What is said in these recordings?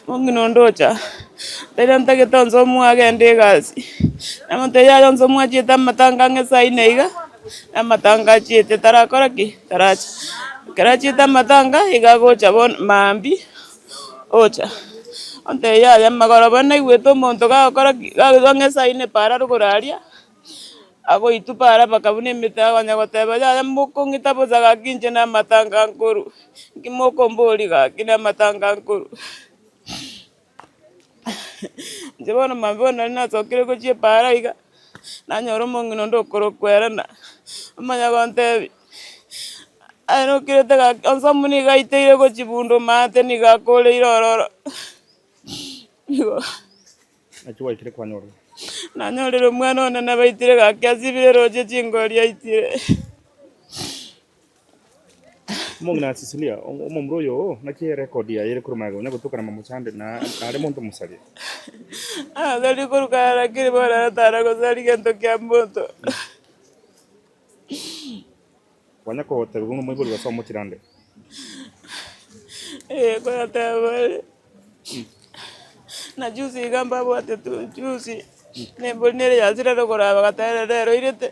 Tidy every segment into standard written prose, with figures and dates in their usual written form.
Omong'ina onde ocha, tari ntagete onsi omoe agende egasi, namotebia yaya onsi omoe achiete amatanga ang'e saa ine iga, na amatanga achiete tarakora ki? Taracha. Ekero achiete amatanga, iga agocha bono mambia, ocha, ontebia yaya magoroba naigwete omonto gagokora ki? Gagoika ang'e saa ine para rogoro aria. Agoitwa para bakabuna emete akonya goteba, Yaya mokong'ita bosa gaki inche namatanga nkorwa, inki mokomboria gaki namatanga nkorwa. Inche bono mambia bono nari nasokire gochia epaara iga, nanyora omong'ina onde okorokwa Elena, omanya gontebia, aye nokirete gaki onsi nigo aiteire gochia bunda omanyete nigo akoreire ororo, igo. Naki gwaikire kwanyorire? Nanyorire omwana one nabaitire gaki asibire roche chingori aitire. Omong'ina Cecilia, omomura oyo oo, naki erecord yaye ere korwa magega onya gotoka na mamochande na nare monto omosaria. Tari korwa kare lakini bono ere tara gosaria gento kia monto. Kwanya kogotebiwa buna omoibori gose omochirande. Ee, koyateba ere. Na juzi iga mbabwate tu juzi, na embori nere yasirete korwa bagateba ere nere oirete,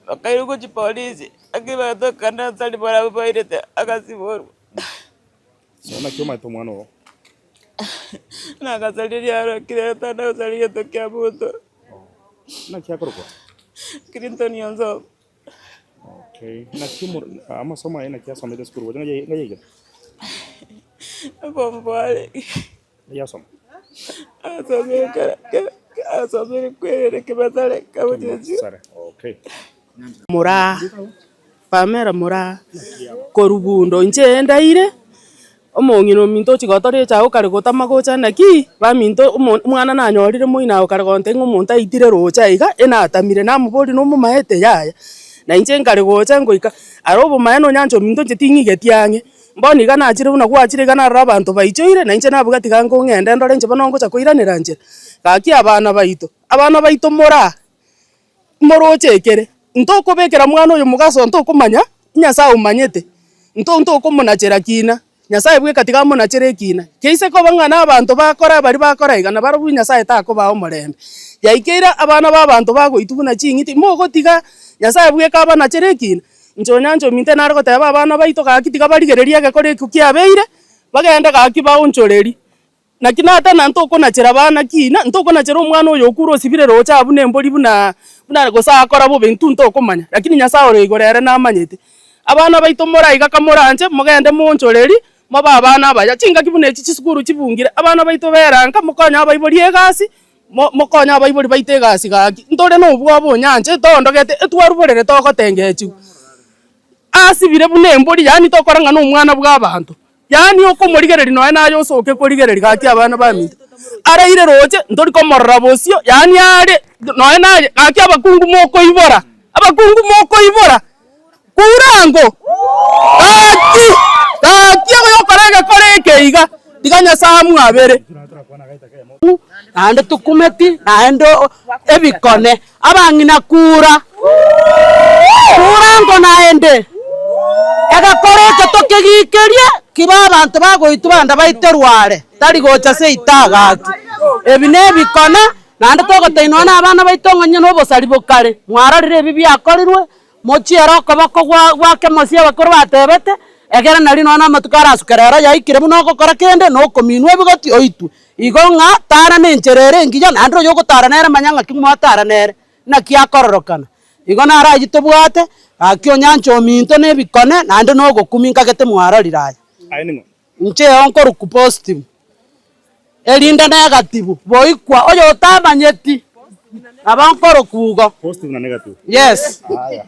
bakairwa gochia polisi, lakini bagatoka tari barabwo bairete agasiborwa. So naki omanyete omwana oo? Nagasaria riaro ekero tana gosaria egento kia monto. Naki akorokwa? Clinton Onsomo. Okay, naki omo- amasomo aye naki asomete esukuru gose ng'ai ng'ai aigete? Form four arenge. Ng'ai asoma? Asomire kera kera asomire kwerere kebasare kabuchechi. Kebasare, okay. Moraa, Pamela Moraa, korwa Bundo, inche ndaire. Omong'ina ominto ochia gotora echae okare gotama gocha naki, baminto omo omwana nanyorire moino aye okare gontebia ng'a omonto aitire roche aiga, enatamire, namoboria nomomaete yaya, na inche nkare gocha ngoika, aro obomaene onyancha ominto inche ting'igeti ang'e, bono iga nachire buna gwachire iga narora abanto baichoire, na inche nabuga tiga nko ng'ende ndore inche bono ngocha koiranera nchera. Gaki abana baito, abana baito moraa. Moroche ekere, ntokobekera mwana oyo mogaso ntokomanya, Nyasae omanyete, nto ntokomonachera kina, Nyasae bweka tiga amonachere ekina. Keise koba ng'a na abanto bakora baria bakora iga nabarobwo Nyasae takobaa omorembe. Yaikeire abana ba abanto bagoitwa buna ching'iti, mogotiga Nyasae bweka abanachere ekina. Inche onyancha ominto nare goteba abana baito gaki tiga barigererie egekora ekio kiabeire, bagende gaki baonchorerie. Naki natana ntokonachera abana kina, ntokonachera omwana oyo okure osibire roche abwo buna embori buna buna gose akora bobe intwe ntokomanya, lakini Nyasaye ore igoro ere namanyete. Abana baito more iga kamoranche, mogende moonchoreri, mobe abana abaya. Chingaki buna echi chisukuru chibungire, abana baito bera nka, mokonye abaibori egasi, mo mokonye abaibori baito egasi gaki. Ntore na obwoba onyanche, toondogete, etwaruborere togotengechigwa. Asibire buna embori, yaani tokora ng'a nomwana bwa abanto. Yaani okomorigereria nonya naye osoke korigereria gaki abana baminto, araire roche ntori komorora bosio, yaani are nonya naye gaki abakungu mokoibora, abakungu mokoibora, kura ango, gaki gaki oyokora egekora eke iga, tiga Nyasaye amwabere. Naende tokumeti, naende ebikone. Abang'ina kura, kura ango naende, egekoro eke tokegikerie, kibe abanto bagoitwa bande baiterwe are, tari gocha seito gaki. Ebi nebikone, naende togotebia nonya na abana baito ng'a onye nobosari bokare, mwarorire ebi biakorirwe, mochiere okoboko gwa gwa kemosi abakoro batebete, egere nari nonya na amatuko arasuke rero yaikire buna ogokora kende, na okominwa ebigoti oitwe. Igo ng'a tara nenchera ere engiya, naende oyogotara nere manya ng'aki mwatara nere, naki akororokana. Igo naro ayio tobwate, gaki onyancha ominto na ebikone, naende na ogokumia nkagete mwarorire aya. Aye ning'o? Inche oo nkorokwa positive, erinde negative, boikwa oyotamanyeti, nabo nkorokwa igo. Positive na negative. Yes. Aya.